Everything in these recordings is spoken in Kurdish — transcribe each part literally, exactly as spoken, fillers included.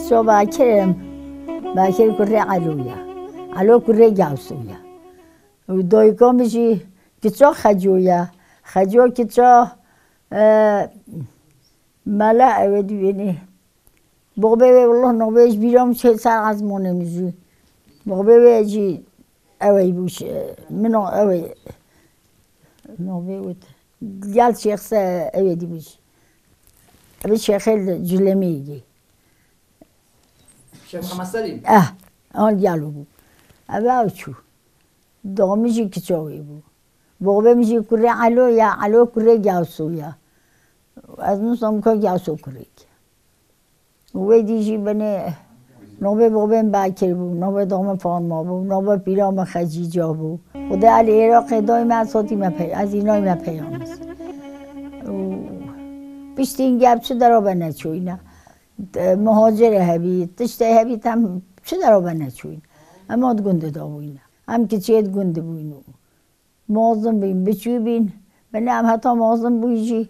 So Bakir im. Bakir kurê Elo ya. Elo kurê Gawso ya. Û dayika min jî kiça Xeco ya. Xeco kiça, e, Mela ew ê dibînî. Boxbê wê, wallah, navê ji bîra min çê ser ezmanê min jî. Boxbê wê jî ew ê bû, min o ew ê. Navê wê te. Gel Şêx se ew ê dibû jî. Ev Şêxê li Culemê yê. Şêx Mihemed Selîm. Eh, an gel bû. Ev ew çû. Doxê min jî kiça wê bû. Boxbê min jî kurê Elo ya, Elo kurê Gawso ya. Ez nusam ka Gawso kurê. Wê dî jî binê navê boxbê min Bakir bû, navê doxê min Fatma bû, navê pîra min Xecîca bû. Xwedê elê Iraqê dayî me, ez hatîme pey, ez înayme peyamîz. Û piştî hingê ev çi dera be neçûyîne. Muhacirê hebî, tiştê hebî, em çi dera be neçûyîne. Em hat gundê de bûyîne. Em kiçiyê di gundê bûyîn û mezin bîn, biçû bîn. Binê em heta mezin bûyî jî,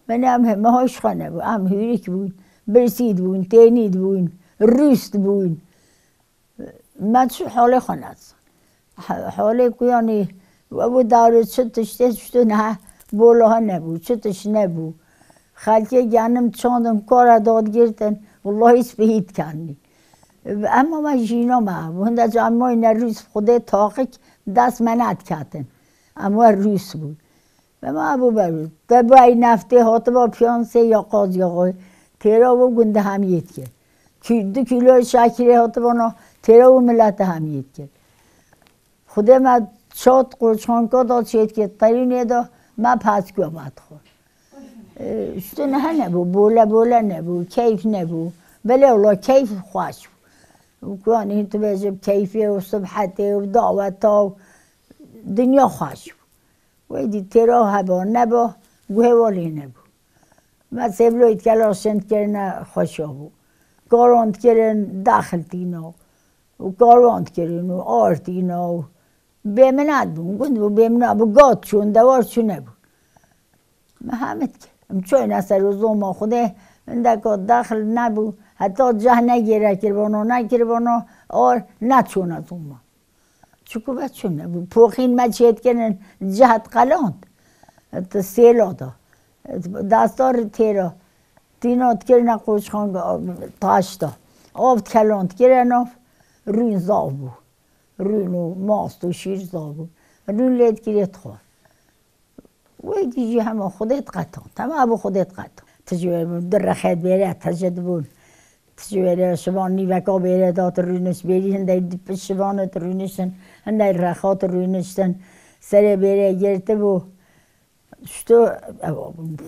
binê em he-, meha ji xwe nebû. Em hûrik bûn, birsî dibûn, tênî dibûn, rûs dibûn. Me çi halê xwe nedizan. He-, halê ku yanî we bû dawrê çi tiştê tiştê ne, bolaha nebû, çi tişt nebû. Xelkê genim çandin kara dadigirtin, wellahî spehî dikenî. Ema me jîna me hebû. Hinde camayî ne rûs Xwedê taqik dest me nediketin. Em we rûs bûn. Ema hebû berû. Te bayî neftê hatiba piyansê ya qaz ya xwe. Têra wî gundê hemiyê dikir. Kî-, du kîlo şakirê hatibana têra wî milete hemiyê dikir. Xwedê me çat qoçxanka da çêdikê terînê de me paçkuya me dixwar. Ê, işte ne nebû, bole bole nebû, keyf nebû. Belê wala keyf xweş bû. Û ku anî tu bêjim keyfê û sibhetê û daweta û dinya xweş bû. Wê dî têra heba neba, guhê walê nebû. Me sêvloyî dikela şin dikirine xweşa bû. Karan dikirin daxil tîna. Û karwan dikirin û ar tîna û bêminat bûn. Gund bû bêminat bû. Gat çûn, dewar çû nebû. Me hemî dikir. Em çoyne ser û zoma Xwedê, hindeka daxil nebû. Heta ceh negêre kiribano, nekiribano, ar neçûne zoma. Çiku ve çûne bû. Poxîn me çêdikirin, ceh diqeland. Di sêla de. Destdar têra. Tîna dikirine qoçxan taş de. Av dikeland kirine nav. Rûn zaf bû. Rûn û mast û şîr zaf bû. Rûn lê dikirê dixwar. Wê dî jî hema Xwedê diqetan. Hema bû Xwedê diqetan. Ti ji wê bûn, du rexet bêre tije dibûn. Ti ji wê re şivan nîveka bêre da tu rûnişt. Bêrî hindey di pişt şivanê tu rûniştin. Hindey rexa tu rûniştin. Serê bêrê girtibû. Şto,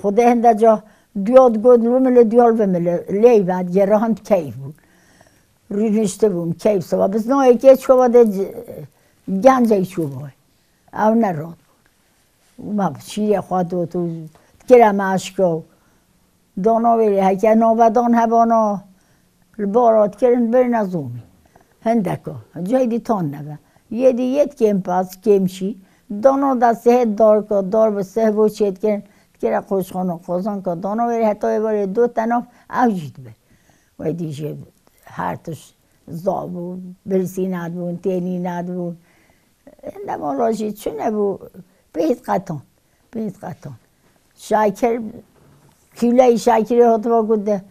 Xwedê hinde ca duya digot, li min li duya li min li leyva digerahand keyf bûn. Rûniştibûn, keyf seba. Biz no êkê çiwa de c-, gencek çû boy. Ew ne rot bûn. Û me şîrê xwe dot û dikire me aşko. Dana wê heke navedan hebana, li bara dikirin birine zomî. Hindeka, cihê dî tan nebe. Yê dî yê kêm pas, kêm şî. Dana da sehê darka, dar bi seh bo çê dikirin. Dikire qoçxana qozanka dana wê heta êvarê do tenav ew jî dibe. Wê dî jê her tişt zaf bû, birsî nedibûn, tênî nedibûn. Hinde mala jî çi nebû, pê diqetan, pê diqetan. Şakir, kîleyî şakirê hatiba gund de,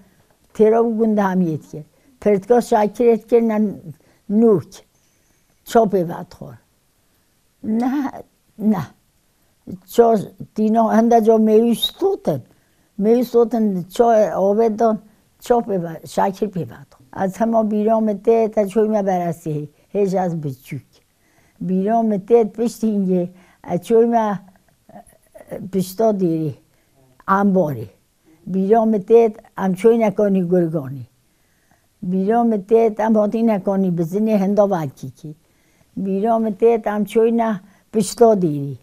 têra bû gund de hemiyê dikir. Pirtika şakirê dikirine nûk. Çapê vedixwar. Ne, ne. Ça tîna hinde ca mêwî stotin. Mêwî stotin ça avê dan, ça pê ve, şakir pê ve dan. Ez hema bîra min tê, te çoyme beresî hê. Hêj ez biçûk. Bîra min tê pişt hingê, ez çoyme, e, pişta dêrî, embarê. Bîra min têt, em çoyne kanî gurganî. Bîra min têt, em hatîne kanî bizinê hinda Belkîkî. Bîra min têt, em çoyne pişta dêrî.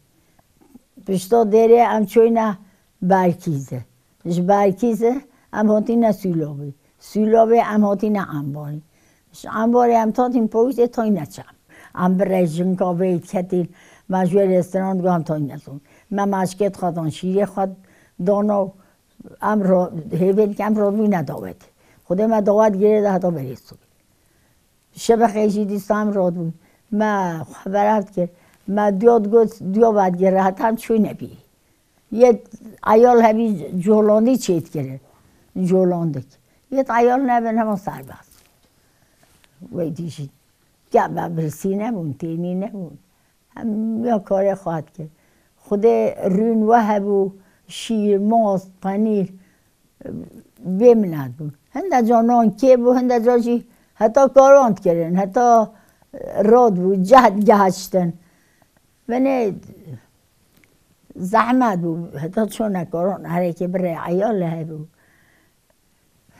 Pişta dêrê em çoyne Belkîzê. Ji Belkîzê em hatîne Sûlavê. Sûlavê em hatîne Embarî. Ji Embarê em tatîn poyîzê tayne çem. Em bi rejinka vê diketîn, me ji wê restoran digo em tayne zon. Me meşkê dixwazan şîrê xwe dano. Em ro-, hêvên ke em robîne dawetê. Xwedê me dawa digire de heta berê sibê. Şebexê jî dîsa em rot bûn. Me xwe berav dikir. Me diya digot, diya vedigire, heta em çûyne bî. Yê eyal hebî colandî çêdikirin. Colandik. Yê eyal nebin hema serbest. Wey dî jî. Ya me birsî nebûn, tênî nebûn. Em ya karê xwe dikir. Xwedê rûn we hebû, şîr, mast, penîr, bê milet bûn. Hinde ca nan kê bû, hinde ca jî heta karan dikirin, heta rot bû, cehd gehiştin. Binê zehmet bû, heta çûne karan, herêkê birê eyal hebû.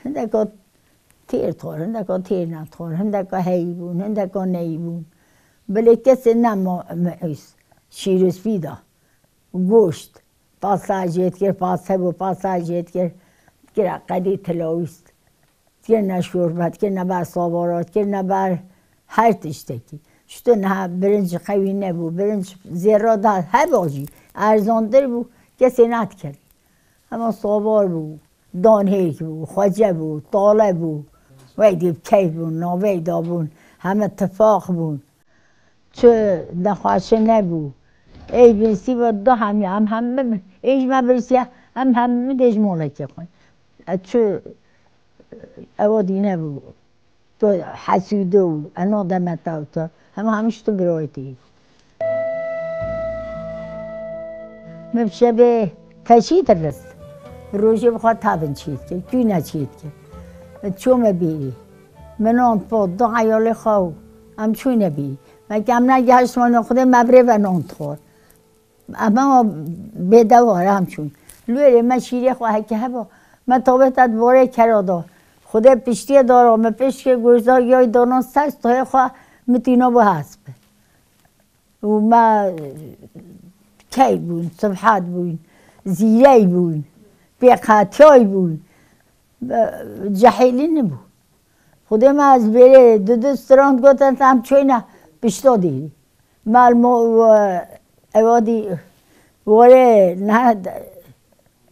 Hindeka têr dixwar, hindeka têr nedixwar, hindeka heyî bûn, hindeka neyî bûn. Belê kesê nema me-, şîr û spî da. Goşt. Pasta jê dikir, pasta hebû, pasta jê dikir. Dikira qedî tilawîst. Dikirine şorbe, dikirine ber savara, dikirine ber her tiştekî. Şito niha birinc qewî nebû, birinc zêra da heba jî erzantir bû, kesê nedikir. Hema savar bû, danhêk bû, xwece bû, tale bû. Wey dî bi keyf bûn, naveyda bûn, heme tifaq bûn. Çi nexweşi nebû. Ey birsî ve du hemî, em hemî, ê ji me birsiya, em hemî dê ji molekê xwe. E, çi ewa dî nebû. Tu hesûde û eno demeta tu. Hema hemî ji tu birayê tê. Min bi şevê teşî dirist. Rojê bi xwe tavin çêdikir, kûne çêdikir. Çûme bêrî. Min ant pot du eyalê xwe û em çûne bêrî. Me ke em negehiştmane Xwedê me birê ve nan dixwar. Em hema bêdewar em çûn. Li wêrê me şîrê xwe heke heba, me tavêta di borê kera da. Xwedê piştiyê dara, me piştiyê goşda yay dana ser, toyê xwe min tîna bû hesp. Û me key bûn, sibhet bûn, zîrey bûn, pêqetiyay bûn. Cehêlî nebû. Xwedê me ez bêrê di du strand gotin, em çûyne pişta dêrî. Me li mo-, ewa dî warê ne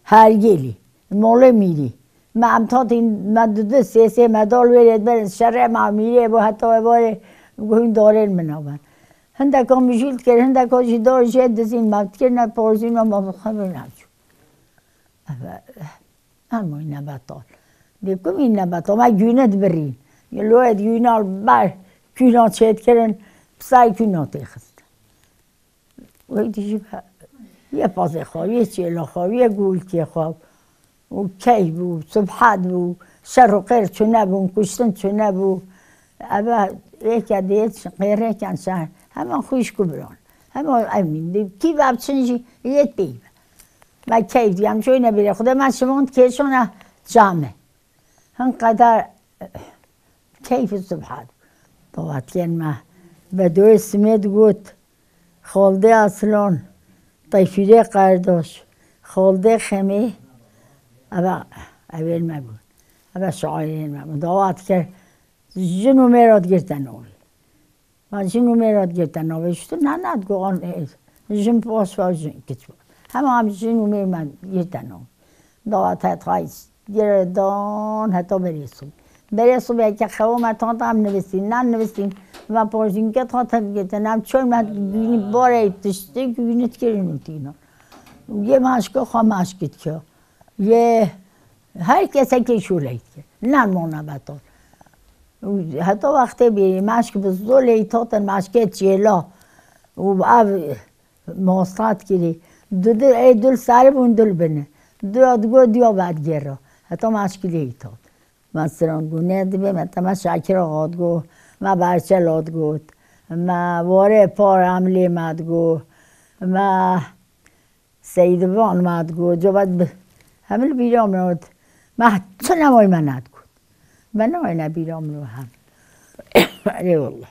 hergêlî, molê mîrî. Me em tatîn, me di du sê sê me dal wêrê diberin, şerê me mîrê bû, heta evarê guhîn darên min naben. Hindeka mijûl dikir, hindeka jî dar jê dizîn, me dikirine porzîna me bi xwe bin em çû. Eve, em wî nebetal. Dê ku wî nebetal, me gûne dibirîn. Yê loyê di gûna li ber kûna çêdikirin, pisay kûna têxistin. Wê dijî be, yê pazê xwe, yê çêla xwe, yê gulkê xwe. Û keyf bû, sibhet bû, şer û qêr çûnebûn, kuştin çûnebû. Eve êke dê qêrêken şer, hema xwişk û biran. Hema emîn, dê kî ve biçin jî yê pey be. Me keyf dî, em çûyne bêrê Xwedê, me şivand kêşona çame. Hin qedar keyf û sibhat. Babatiyên me, Bedoyê Simêd got, Xaldê Aslan, Teyfîrê Qerdoş, Xaldê Xemê, eve evên me bûn. Eve şairên me bûn. Dawa dikir, jin û mêra digirte navê. Ma jin û mêra digirte navê. Ji tu nana digo an, e, jin baş va jin kiç va. Hema em jin û mêr me girte navê. Dawa te tay gire dan heta berê sibê. Berê sibê ke xewa me tan tam nivistîn, nan nivistîn. Va pojînke tan te girte, nam çol me gînî barê tiştê gînî dikirin û tîna. Yê maşka xwe maşkit ke. Yê her kesekê şûleyt ke. Nan mona beton. Heta wextê bêrî meşk bi zolê îtotin meşkê çêla û ev mostat kirî. Du du ê dul serî bûn dul bini. Duya digo diya vedgêra. Heta meşkî lê îtot. Me siran gune dibê me te me Şakir Axa digo. Me Berçel Axa digot. Me warê par em lê me digo. Me Seydivan me digot, cewet bi. Hemil bîra min got. Me çi neway me nedigot. Me neway ne bîra min hem. Ê wallah.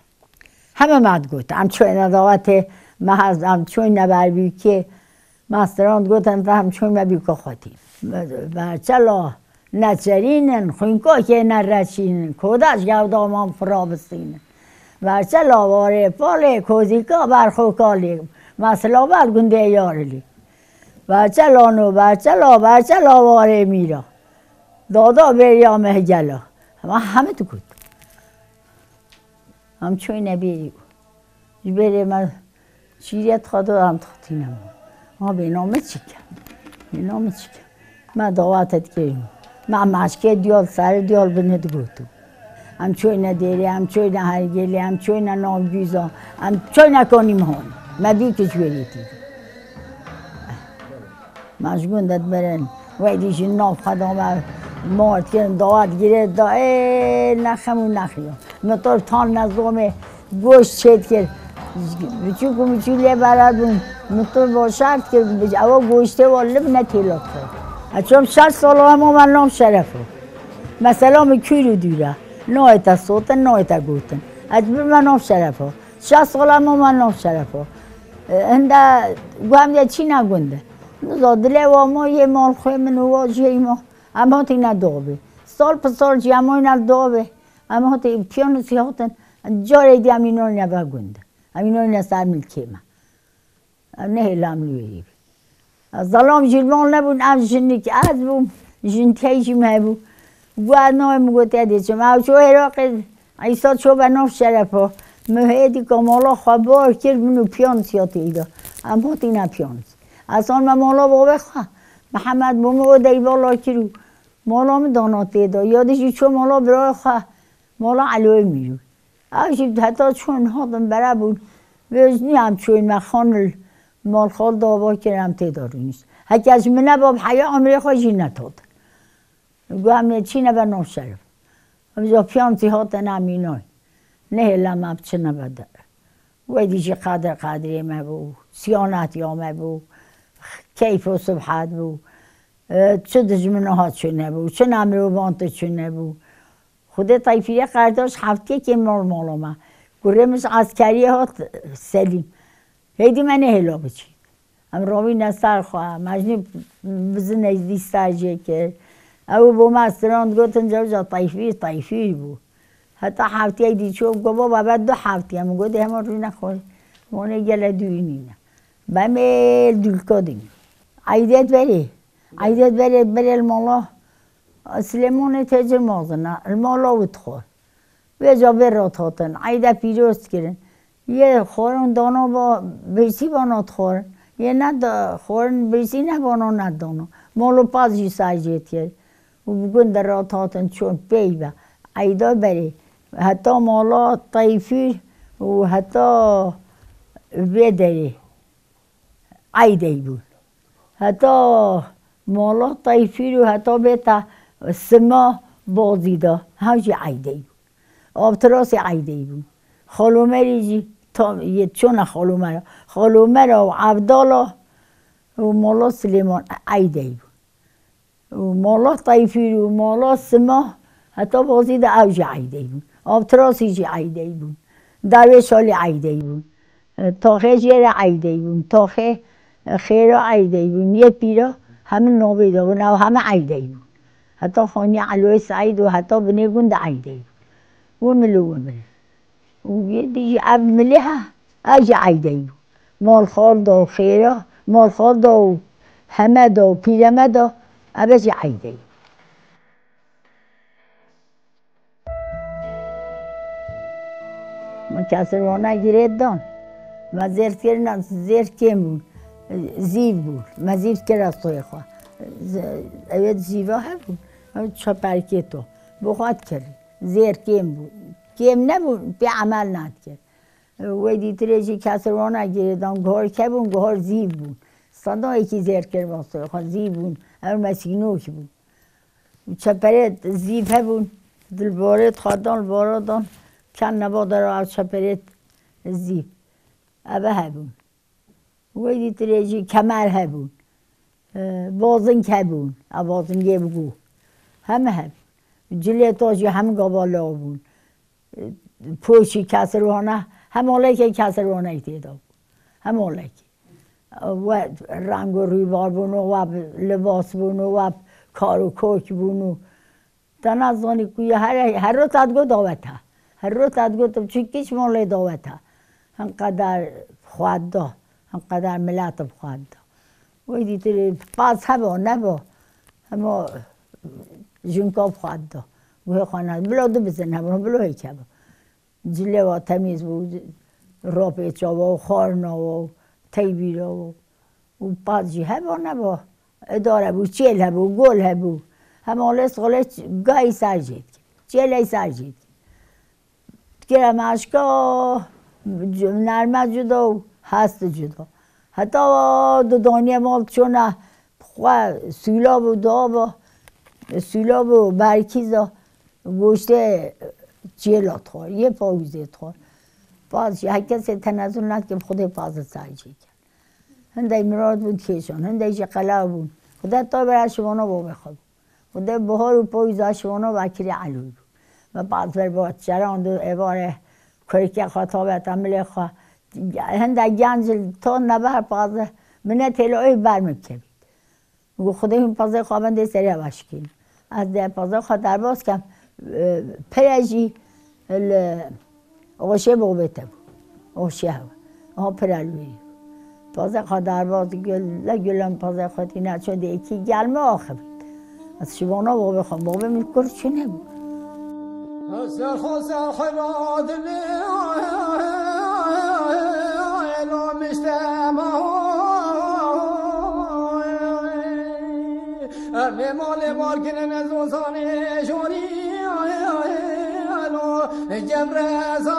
Heme me digot. Em çûyne dawetê, me hez, em çûyne berbîkê. Masteran digot, em fem çûyne bîka xwetî. Berçela. Neçerînin, xwînkokê nereşînin, kodaş gevdaman fira bistînin. Verçe lawarê palê, kozîka berxokalê, me silav ber gundê yarilî. Verçe lano, verçe la, verçe lawarê mîra. Dada bêriya mehgela. Hema hemî digot. Em çûyne bêrî. Ji bêrê me şîriyet xwe do em dixwitîne. Ma bêno min çi ke? Bêno min çi ke? Me dawa te dikirî. Me meşkê diyal serê diyal binê digotu. Em çûyne dêrê, em çûyne hergêlê, em çûyne nav gûza, em çûyne konî mihon. Me dî ki ji wêrê tî. Me ji gund de dibirin. Wedî ji nav xwe de me mor dikirin, dawa digire, da ê nexem û nexiya. Motor tan nezomê goşt çê dikir. Biçûk û biçûk lê bera dûn. Motor boşar dikir. Ewa goştê wa li bine têla dikir. Ez çom şeş sala hema me nam şeref o. Mesela min kûr û dûre. Nayê te sotin, nayê te gotin. Ez bi me nam şeref o. Şeş sala hema me nam şeref o. E, hinde guhem de çîna gund e. Niza dilê wa ma yê mal xwê min û wa jê ma. Em hatîne doxbê. Sal bi sal jî em hatîne doxbê. Em hatî piyanî sî hatin. Carê dî em înan nebe gund. Em înan ne ser milkê me. Em nehêlam li wê yî. Zelam jî li mal nebûn, ev jinik ez bûm. Jintiyê jî me bû. Got, nayê min got, ez dê çim. Ew ço Iraqê, Îsa ço be nav şerefa. Min hêdî kamala xwe bar kir, min û piyanî siya tê de. Em hatîne piyanî. Ez an me mala bavê xwe. Mihemed bû min o deyvala kir û mala min dana tê de. Ya dî jî ço mala birayê xwe. Mala Eloyê Mîrû. Ew jî heta çûn hatin bere bûn. Vêjnî em çûyîn me xanil mal xal dava kir em tê de rûnişt. Heke ji min neba bi heya emrê xwe jî netot. Got em ê çîne be nav şerif. Em jî piyanî hatin em înan. Nehêle me biçine be der. Wedî jî qedir qedirê me bû, siyanetiya me bû, keyf û sibhet bû. E, çi dijmina hat çûne bû, çi namirovan tu çûne bû. Xwedê Tayfîrê Qerdaş heftiyekê mal mala me. Kurê min ji eskeriyê hat Selîm. Hêdî me nehêla biçî. Em rawîne ser xwe, me ji nî bizine dîsa jê kir. Ew bo me strand gotin, cewca Tayfîr, Tayfîr bû. Heta heftiyek dî çû, got, "Baba, be du heftiye." Min got, "Hema rûne xwe." Monê gele dûrî nîne. Bemê dulka dî. Eydet berê. Eydet berê, berê li mala Silêmonê tecir mazina. Li mala wî dixwar. Vêca vê re hatin. Eyde pîroz kirin. Yê xwarin dana ba birsî bana dixwarin. Yê ne da xwarin birsî nebana nedana. Molo paz jî sajê dikir. Û bi gund de re hatin çûn pey ve. Eyda berê. Heta mala Teyfîr û heta vê derê. Eydey bûn. Heta mala Teyfîr û heta bêta sima bazî de. Hev jî eydey bûn. Avtirasê eydey bûn. Xalomerî jî tam yê çona xalomera. Xalomera û Evdala û mala Silêman eydey bûn. Û mala Teyfîr û mala Sima heta bazî de ew jî eydey bûn. Avtirasî jî eydey bûn. Derwêş Alî eydey bûn. E, Taxê Jêre eydey bûn. Taxê, e, Xêra eydey bûn. Yê pîra hemin navê de bûn. Ew heme eydey bûn. Heta Xanî Eloyê Seîd û heta binê gund eydey bûn. Wimil û wimil. Û yê dî jî ev milê he, ev jî eydey bû. Malxal da û xêra, malxal da û heme da û pîreme da, ev jî eydey bû. Min kesirwana girê dan. Me zêr kirina, zêr kêm bûn. Zîv bûn. Me zîv kira soyê xwe. Z-, Evet zîva hebûn. Ew çeperkê to. Bi xwe dikir. Zêr kêm bû. Kêm nebû, pê emel nadikir. Wê dîtirê jî kesirwana girêdan, guhar kebûn, guhar zîv bûn. Sadayekî zêr kir vasayê xwe, zîv bûn. Ew mesînok bûn. Çeperê zîv hebûn. Di li barê xwe dan, li bara dan. Ken neba dera ew çeperê zîv. Eve hebûn. Wê dîtirê jî kemer hebûn. E, bazing hebûn. Ev bazingê bi guh. Heme hebûn. Cilê to jî hem gava law bûn. E, poşî kesirwana, hem olekê kesirwaneyî tê de bû. Hem olekê. We reng û rûybar bûn û we bi libas bûn û we bi kar û kok bûn û Te nazanî ku ya her, her roj te digot dawet e. Her roj te digot tu çi kiç molê dawet e. Hinqeder xwet da, hinqeder milet bi xwet da. Wê dîtirê pas heba, neba. Hema jinka bi xwet da. Guhê xwe ne, bila du bizin hebûn, bila hêk hebû. Cilê wa temîz bû, ropê çawa û xwarina wa û teybîra wa û pat jî heba neba. Idare bû, çêl hebû, gol hebû. Hema lê solê gayî ser jê dikir. Çêley ser jê dikir. Dikire meşka, nerme cuda û hest cuda. Heta wa du daniye mal çona xwe sûla bû, daba, sûla bû, berkîza, goştê çêla dixwar, yê pawîzê dixwar. Paz jî her kesê tenezul nedike, bi Xwedê paz li ser jê ket. Hindek mirad bû dikêşan, hindek jî qela bûn. Xwedê ta bera şivana babê xwe bû. Xwedê bihar û pawîza şivana vekirî elû bû. Me paz ver ba çerand û êvarê kurikê xwe taveta milê xwe. Hindek genc li ton neber pazde, min ne têlo ê ber min kevît. Û Xwedê hûn pazê xwe bendê serê ve şikîn. Ez dê pazê xwe derbas kem, e, pire jî li oşê bobê te bû. Oşê hev. Aha pire li wî. Pazê xwe derbas gul, le gulan pazê xwe tîne ço dê ekî gelme axivît. Ez şivana bobê xwe, bobê min kur çi nebû. Ser xwe ser xwe radimê lo miştema. Em ê malê malkinine zozanê jorî lo cemreza.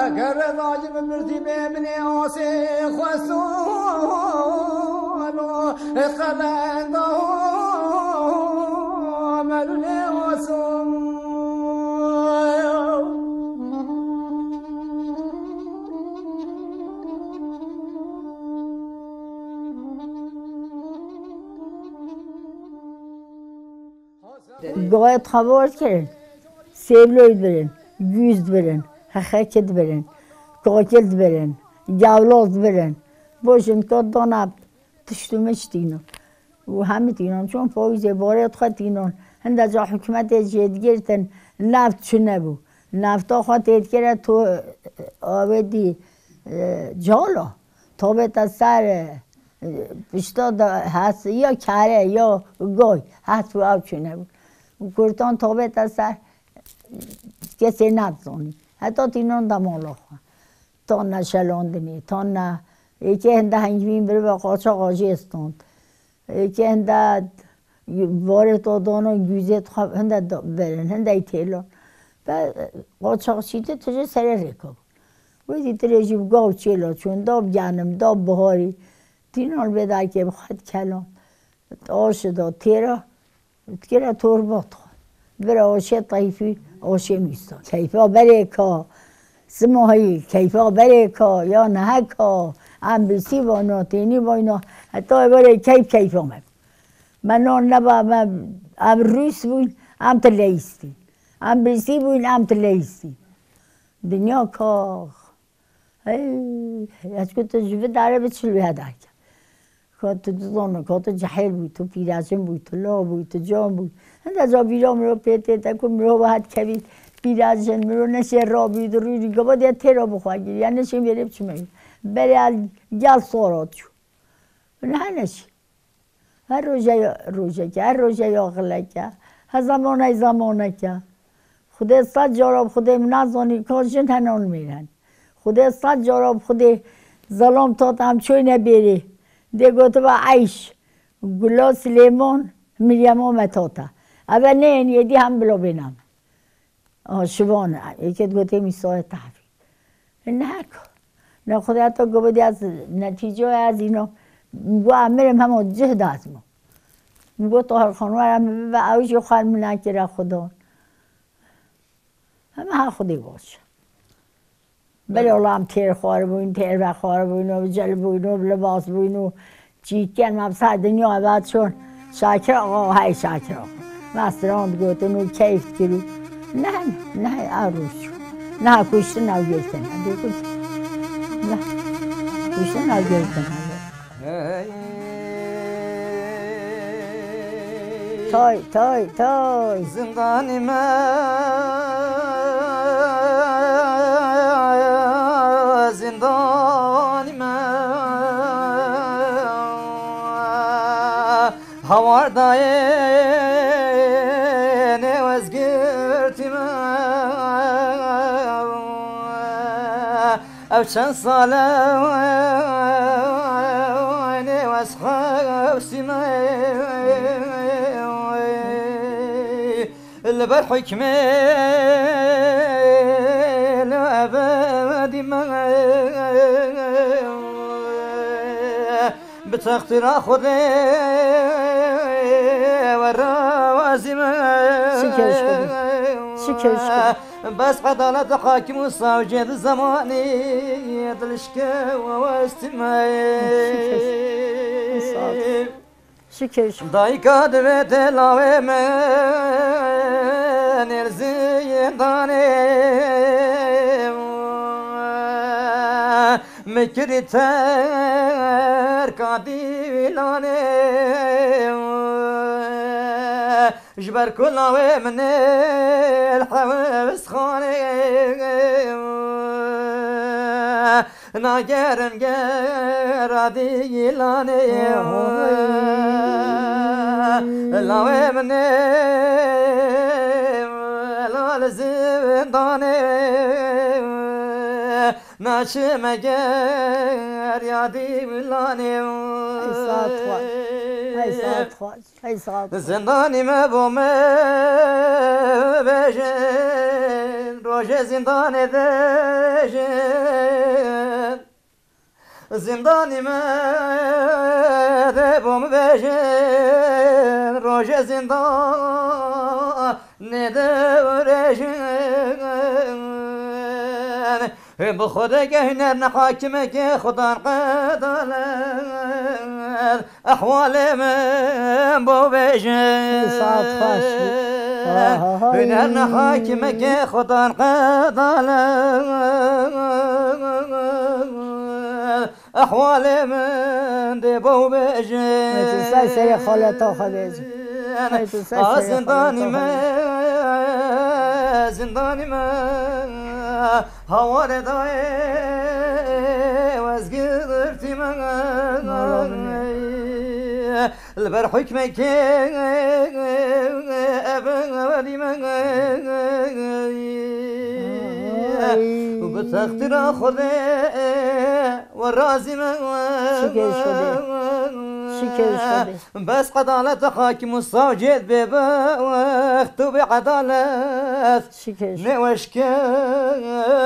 Eger reza ji min mirdî bê, min ê asê xwestan. Xelenda melûlê osom. Gayet xebat kirin. Sêvloy dibirin, gûz dibirin, hexekî dibirin, kakil dibirin, gewloz dibirin. Bo jin ka dana tişt û miş tînin. Û hemî tînin. Çon pawîzê barê xwe tînin. Hinde ca hikûmetê jê digirtin, neft çi nebû. Nefta xwe têdikire to, avê dî, e, cala. Tobê te ser, e, pişta de hes ya kere ya goy. Hes û ew çi nebû. Û kurtan tobê te ser kesê nedizanî. Heta tînin de mala xwe. Tan ne şelandinê, tan ne. Êkê hinde hengivîn birive qaçaxa jê stand. Êkê hinde barê to dano gûzê xwe hinde da-, berin, hinde î têlan. Be, qaçaxçî tu, tu jê serê rêka bû. Wê dî tirê jî bi gav çêla çûn, da bi genim, da bi biharî. Tînan bê dakê bi xwe dikelan. Aşi da têra. Dikire torba xwe. Bira oşê tayfî, oşê mîsta. Keyfa berê ka. Simahî, keyfa berê ka. Ya nehe ka. Em bi sî vano, tênî vayna. Heta ê berê keyf keyfa me. Me nan neba, me, em rûs bûyn, em ti leyîstî. Em bi sî bûyn, em ti leyîstî. Dinya kax. Hey, ez ku tu ji vî derê biçî li wê derke. Ka tu dizanî, ka tu cehêl bûyî, tu pîrejin bûyî, tu law bûyî, tu can bûyî. Hinde ca bîra mirov pê tê te ku mirov hat kevî pîrejin, mirov neşê rabûyî, di rûyî, gava diye têra bi xwe girî, ya neşên vêrê biçime. Berê el gel sora çû. Niha neşî. Her roje ya rojeke, her roje ya xileke, her zamane zamaneke. Xwedê sed cara bi Xwedê min nazanî ka jin henan mêr hen. Xwedê sed cara bi Xwedê zelam tat em çoyne bêrê. Dê gotiba eyş, Gula Silêman, Miryema me tate. Eve neyên yêdî hem bila bêne me. Aha, şivan e. Yekê digote Mîsayê Tehrî. E, ne heka. Ne Xwedê heta gobê de ez netîce ez îno. Got, emirim hema cih de ez ma. Got, Tahir Xan, were min bibe, ew jî xwe min nekire Xudan. Hema her Xwedê baş. Belê olam têr xwar bûyn, têr ve xwar bûyn, û cil bûyn, û libas bûyn, û çîken me ser dinya ve çûn. Şakir axa, hey Şakir axa. Me stran digotin û keyf dikir û ne, ne, ew roj çû. Ne kuştin, ne girtin. Dê kuşt. Ne. Kuştin, ne girtin. Hey. Tay, tay, tay. Zindanî me, zindanî me. Hawar dayê nêwezgirtî me, ew çend sal e nêwezxewsî me. Li ber hukmê li ebedî me, bi textîra Xwedê we razî me. Şikir ji Xwedê. Şikir ji Xwedê. Bes edalet hakim û savcê di zemanî dilişke we westî me. Şikir. Sağ ol. Şikir. Dayika divê te lawê min êr zindanê. Min kirî terka dîlanê. Ji ber ku lawê min ê li hewsxanê. Nagerin gera dîlanê. Oy. Lawê min ê, la li zindanê. Naçime geriya dîlanê. Ey saet xwe. Ey saet xwe. Hey, sağ ol. Zindanî me bo me bêjin, rojê zindanê dêjin. Zindanî me de bo me bêjin, rojê zindanê dêjin. Bi Xwedê ke huner ne hakime ke Xudan qedalet. Ehwalê min bo bêjin. Saet xweş. Aha, hay. Huner ne hakime ke Xudan qedale. Ehwalê min dê bo bêjin. Ay tu ser serê xaleta xwe bêjin. Ay tu ser serê xaleta xwe bêjin. Zindanî me, zindanî me. Haware dayê wezgirtî me. Li ber hukmekê ebedî me. Ay. Û bi textîra Xwedê we razî me. Şikir Xwedê. Şikir Xwedê. Bes edalet hakim û savcê bê be wext û bê edalet. Şikir. Ne weşke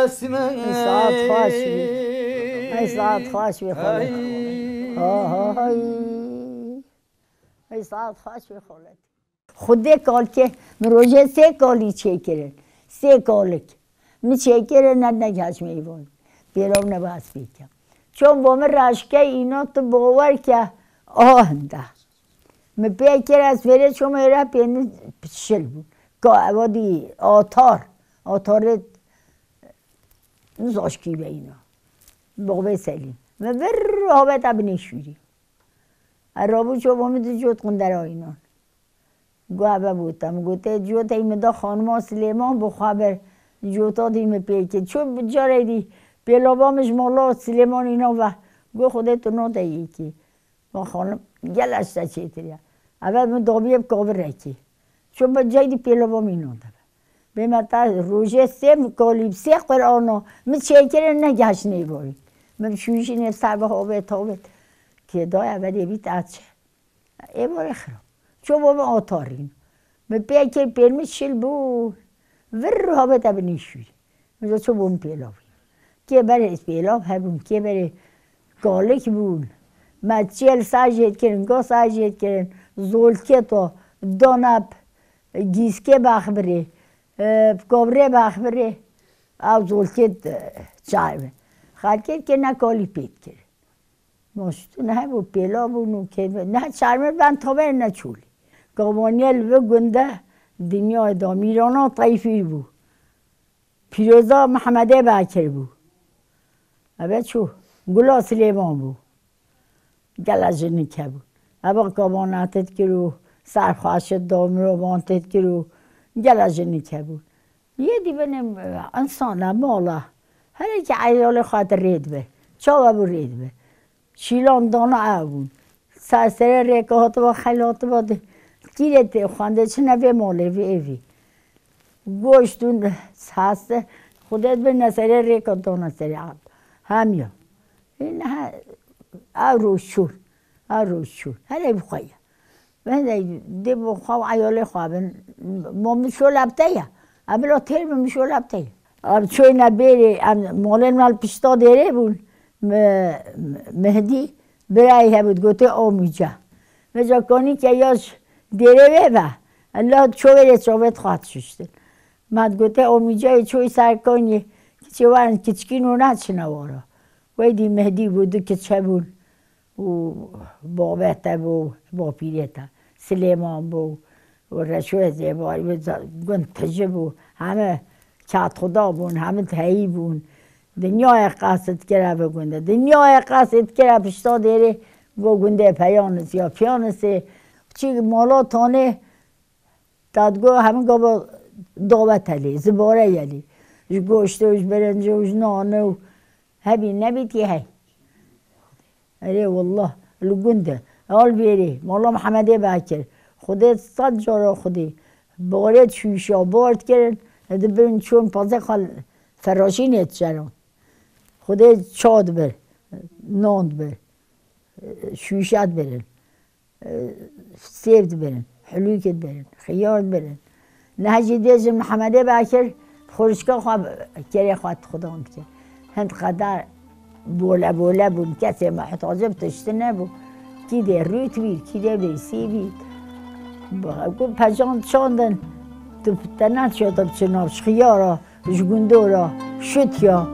sime. Ey saet xweş bî. Ey saet xweş bî xalet. Ay. Ha, ha, hay. Ey saet xweş bî xalet. Xwedê kalkê, min rojê sê kalî çêkirin. Sê kalik. Min çêkirin, ne, ne geç meyvan. Pêlav ne bas bêke. Çon bo min raşke îna tu bawer ke ahinde. Min pê kir ez fêrê çomê re pê min şil bû. Ka ewa dî atar. Atarê nizaşkî be îna. Boxbê Selîm. Min vir haveta binê şûrî. Erabû ço bo min di cot qundera înan. Got eve bûte. Min got, ê cotê min da xanima Silêman, bi xwe ber cota dî min pê kir. Ço bi carê dî pêlava min ji mala Silêman îna ve. Got, Xwedê tu nade yekî. Van xanim, gel ez te çêtir ya. Eve min dabiye bi kavirekî. Ço bi cay dî pêlava min înan de ve. Bê me te rojê sê min kalî, sê Qur'ana min çêkirin ne geş nêborî. Min şûjînê ser bi hovêt hovêt. Kê daya ve dê bît ez çi. Ê borê xirab. Ço bo min atarîn. Min pê kir pêl min şil bû. Vir hovêt ev nîşûrî. Min de ço bo min pêlav. Kê berê pêlav hebûn, kê berê kalik bûn. Me çêl sajêt kirin, go sajêt kirin. Zolkê to, donap, gîskê baxbirê, e, kobrê baxbirê. Ew zolkê, e, çay be. Xelkê ke ne kalî pêt kir. Mostûn hebû, pêla bûn û kê-, ne çarmir ben tavê ne çolî. Gavaniyê li vi gunde dinyayê da Mîrana Teyfîr bû. Pîroza Mihemedê Bekir bû. Eve çû, Gula Silêman bû. Gele jinik hebû. Eva gavan têt kir û serxweşit da mirovan têt kir û gele jinik hebû. Yê dî binê, e, însan e, mal e. Her yekî eyalê xwe di rê dibe. Çawa bû rê dibe? Şîlan dana ew bûn. Ser serê rêka hatiba xel hatiba di. Kîrê tê xwendê çine vê malê vê evî. Goşt û heste Xwedê dibirne serê rêka dana serê erd. Hemiya. Ê niha ev roj çû. Ev roj çû. Hele bi xwe ye. Ben de dê bo xwe û eyalê xwe bin. Ma min şola bi te ye. Em bila têr bin min şola bi te ye. Em çûyne bêrê, em malên me li pişta dêrê bûn. Me-, Mehdî birayê hebû, digotê Omîca. Vêca kanî ke ya ji dêrê wê ve, ella ço wêrê çavê dixwat şuştin. Me digotê Omîcayê çûyî ser kanî, kiçê werin kiçkîn û neçine wara. Wê dî Mehdî bû, du kiç hebûn. û Babete bû, Bapîrê te, Silêman bû, û Reşo Zêbarî bû, za-, gund tije bû, heme kêtxuda bûn, heme heyî bûn. Dinyayê qesit kire bi gundê. Dinyayê qesit kire pişta dêrê bo gundê Peyanis ya Piyanisê. Çi mala tanê, Dadgo hemû gava dawetelê, zibare yelî. Ji goştê û ji birincê û ji nanê û hebî nebî tê hey. Erê wallah, li gund e. Al bêrê, Mola Mihemedê Bekir. Xwedê sed cara Xwedê. Barê şûşa bar dikirin, dibirin çûn pazê xal feraşînê diçeran. Xwedê ça dibir, nan dibir, şûşe dibirin. Sêv dibirin, hilûkê dibirin, xiyar dibirin. Niha jî dibêjin Mihemedê Bekir, xurişka xwe kerê xwe dixudan dike. Hind qedar bole bole bûn, kesê muhtacê bi tiştî nebû. Kî dê rût bît, kî dê bêsî bît. Ku pecan çandin, tu te neçiya te biçin nav, ji xiyara, ji gundora, şitiya,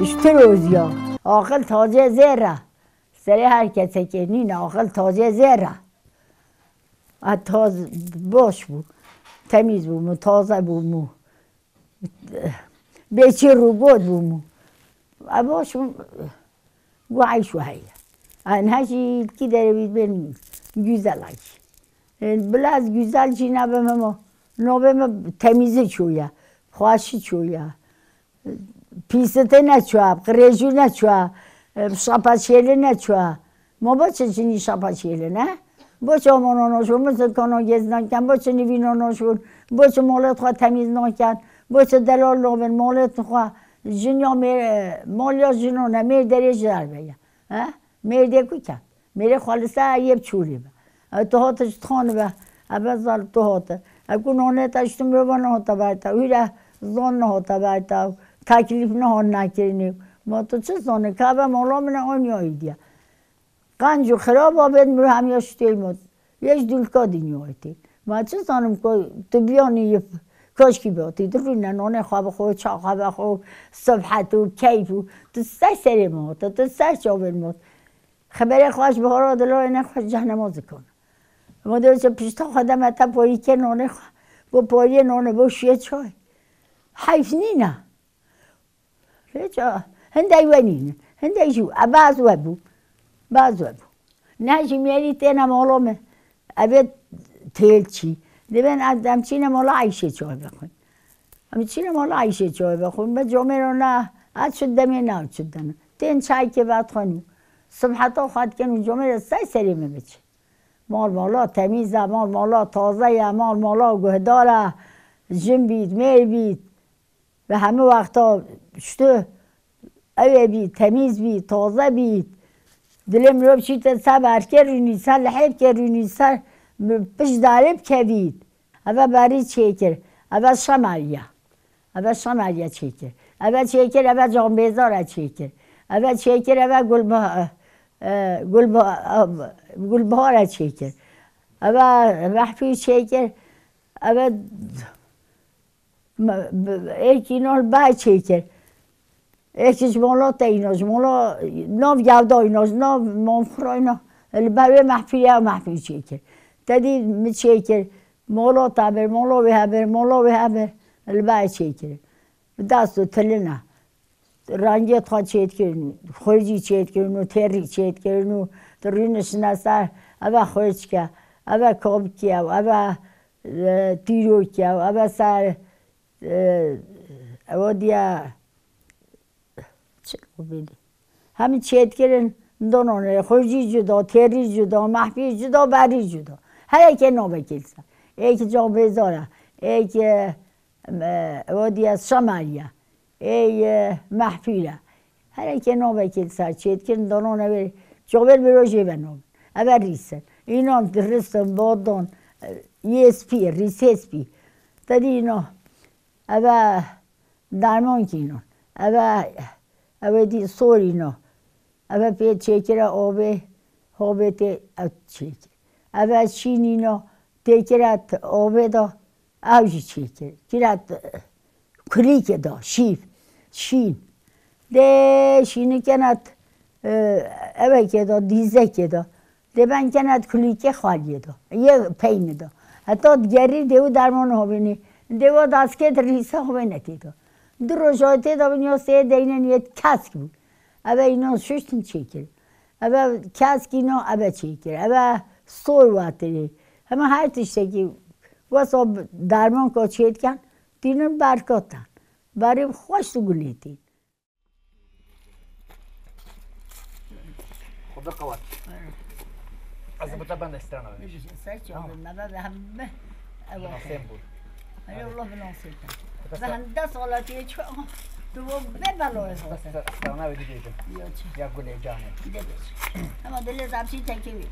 ji tirozya. Aqil tazê zêr e. Serê her kesekê nîne, aqil tazê zêr e. A taz baş bû, temîz bû mû, taze bû mû. Bê çîr û got bû mû. A baş bû, gu eyş û heye. A niha jî kî derê wî bên güzel ayş. E, bila ez güzel jî nabim ama navê min temîzî çûye, xweşî çûye. Pîsitê neçûya, qirêjû neçûya, şapa çêlê neçûya. Ma boçi cinî şapa çêlê ne? Boçi amana naşon, boçi kana gêz nakin, boçi nivîna naşon, boçi malê xwe temîz nakin, boçi delal nabin, malê xwe jinya mêr-, maliya jinan e, mêr derê ji derve ye. He? Mêrdê ku ket? Mêrê xwe li ser yê bi çûrê be. Ew tu hate ji tixan be, eve zal tu hate. Ev ku nonê te ji tu mirova nehate ber te, wî re zon nehate ber te, teklîf nehat nekirinê. Ma tu çi zanî? Ka ve mala min e, aniya êdî ye. Qenc û xiraba bêt mir hemiya şitê mat. Yê ji dûlka dinyayê tê. Ma çi zanim ku tu biyanî yê koşkî be, tê tu rûne nonê xwe bixwe, ça xwe bixwe, sibhet û keyf û tu ser serê mat, tu ser çavên mat. Xeberê xwe ji bihara dilayê nexwe ji cehnema zikana. Ema dê çi pişta xwe deme te porî kê nonê xwe. Bo poriyê nonê, bo şiyê çay. Heyf nîne. Rêça, hindek we nîne. Hindek jî, e, baz we bû. Baz we bû. Ne jî mêrî têne mala me. Evê têl çî. Dibên em çîne mala Eyşê çay vexwin. Em çîne mala Eyşê çay vexwin. Be comêro na, a çi demê na çi deme. Tên çaykê vedixwin û sibheta xwe dikin û comêro ser serê me biçe. Mal mala temîz e, mal mala taze ye, mal mala guhdar e, jin bît, mêr bît. Ve hemû wexta ştu ew ê bît, temîz bît, taze bît. Dilê mirov çîte ser berkê rûnî, ser lihêvkê rûnî, ser pişt darê bikevît. Eve berî çêkir. Eve şemeriya. Eve şemeriya çêkir. Eve çêkir, eve cambêzara çêkir. Eve çêkir, eve gulba-, e, gulba-, e, gulbihara çêkir. Eve mehfû çêkir. Eve me-, bi-, êkî nal bay çêkir. Êkî ji mala te îna, ji mala nav gevda îna, ji nav mamxira îna. Li ber wê mehfîlê ew mehfîl çêkir. Te dî min çêkir. Mala te bir, mala wê hebir, mala wê hebir. Li ber çêkir. Bi dest û tiline. Rengê xwe çêdikirin, xurcî çêdikirin û têrî çêdikirin û tu rûniştine ser, eve xurçke, eve kabikî ye, eve, e, tîrokî ye, eve ser, e, ewa diye, çi qubîlî. Hemî çêdikirin, Dononê xurcî cuda, têrî cuda, mehfî cuda, berî cuda. Hereke navekê li ser. Êk cambêzar e, êk, e, em, e, ewa diye şemerî ye. Ê, e, mehfîl e. Hereke navekê li ser çêdikin, donon ew ê, çavêr bi rojê ve nabin. Ev e rîs in. Înan diristin, badon, e, yê spî, rîsê spî. Te dî înan. Ev e dermankî înan. Ev e, ew ê dî sorî înan. Ev e pê çêkire avê, havê tê ew çêkir. Ev e şînî înan, têkire t-, avê da, ew jî çêkir. Kire t-, kulîkê da, şîv, şîn. Dê şînî kene t-, e, ewekê da, dîzekê da. Dê ben kene t-, kulîkê xaliyê da. Yê peynî da. Heta digerî dê û derman havênî. Dê wa daskê di rîsa havêne tê da. Du roja tê da bin ya sê deynen yê kesk bû. Eve înan şuştin çêkir. Eve kesk înan eve çêkir. Eve sor watirê. Hema her tiştekî wesa derman ka çêdiken, dînin berkatan. Berê xweş û gulê tê. Xwe bir qewat. Ez bi te bende strana bibêjim. Ser çavê me ve, ve hembe. Ewa. Nasên bû. Ay Allah, bi nasê te. Ve hemde salatiyê çi, tu bo ve beloyê xwe. Bes strana wê dibêjim. Ya çi? Ya gulê canê. Dibêj. Ama dilê zafşî tekê wê.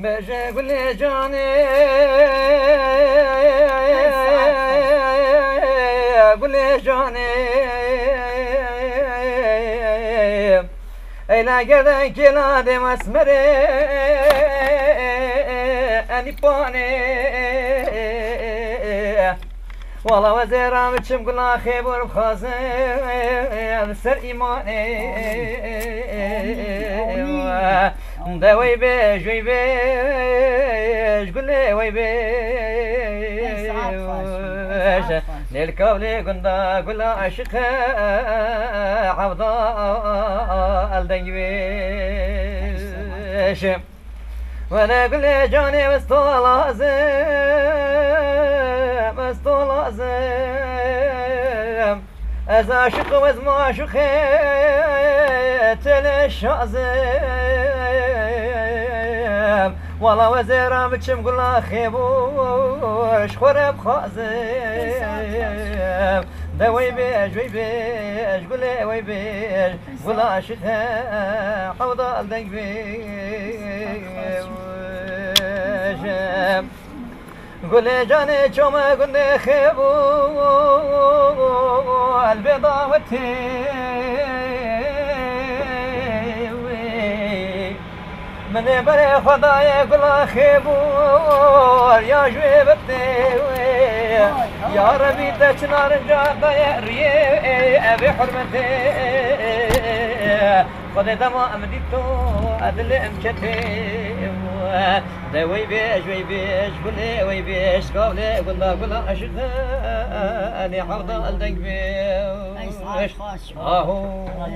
Bêje gulê canê, gulê canê. Eyla gerden kela de mesmere, enipane. Wala wezêra biçim gula xêbûr bixwazim ser îmanê. De wey bêj, wey bêj, gulê wey bêj. Lêl kavlê gunda gula aşiqe, evda el deng bêj. Wele gulê canê, ez to lazim, ez to lazim. Ez aşiq û ez maşuqê, tu lê şazim. Wala wezêra biçim gula xêbûş xwe re bixwazim. De wey bêj, wey bêj, gulê wey bêj. Gula aşiqe, hewda el deng bêjim. Gulê canê çome gundê xêbû, elvê dawetê wê. Min ê berê xwe daye gula xêbû, ya ji wê bitê wê. Ya Rebî te çi narinca daye riyê, ev ê hurmetê. Xwedê dema em dîto, ez dilê em çetê. De wey bêj, wey bêj, gulê wey bêj, skavlê gunda gula aşiqe, enê hewda el deng bê. Ay, saet xweş. Aho.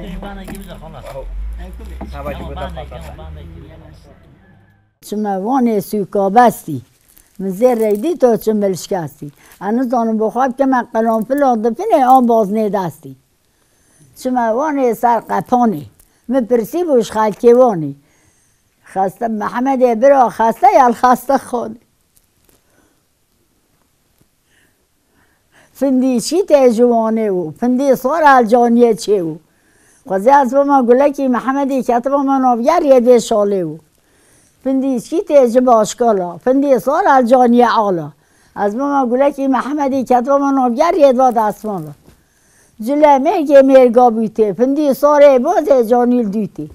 Tu ji bana gibi de xalas. Aho. Ay, kulê. Hava ji Ama bunda bana xalas. Gibi, bana gibi. Çime vanê sûka bestî. Min zêrrey dî to çi milşkestî. Ez nizanim bo xwe bikeme qeranfila dipinê an baznê destî. Çime wanê ser qepanê. Min pirsî bû ji xelkê wanê. Xeste Mehemedê bira xeste ya li xeste xanê. Findî çî tê ji wanê û findî sor el caniyê çê û. Xwezê ez bama gulekî Mehemedî ketibama nav yer yê dê şalê û. Findî çî tê ji başkala, findî sor el caniyê ala. Ez bama gulekî Mehemedî ketibama nav yer yê va destmala. Cile mêrgê mêrga bûtê, findî sarê bozê canîl dûtê.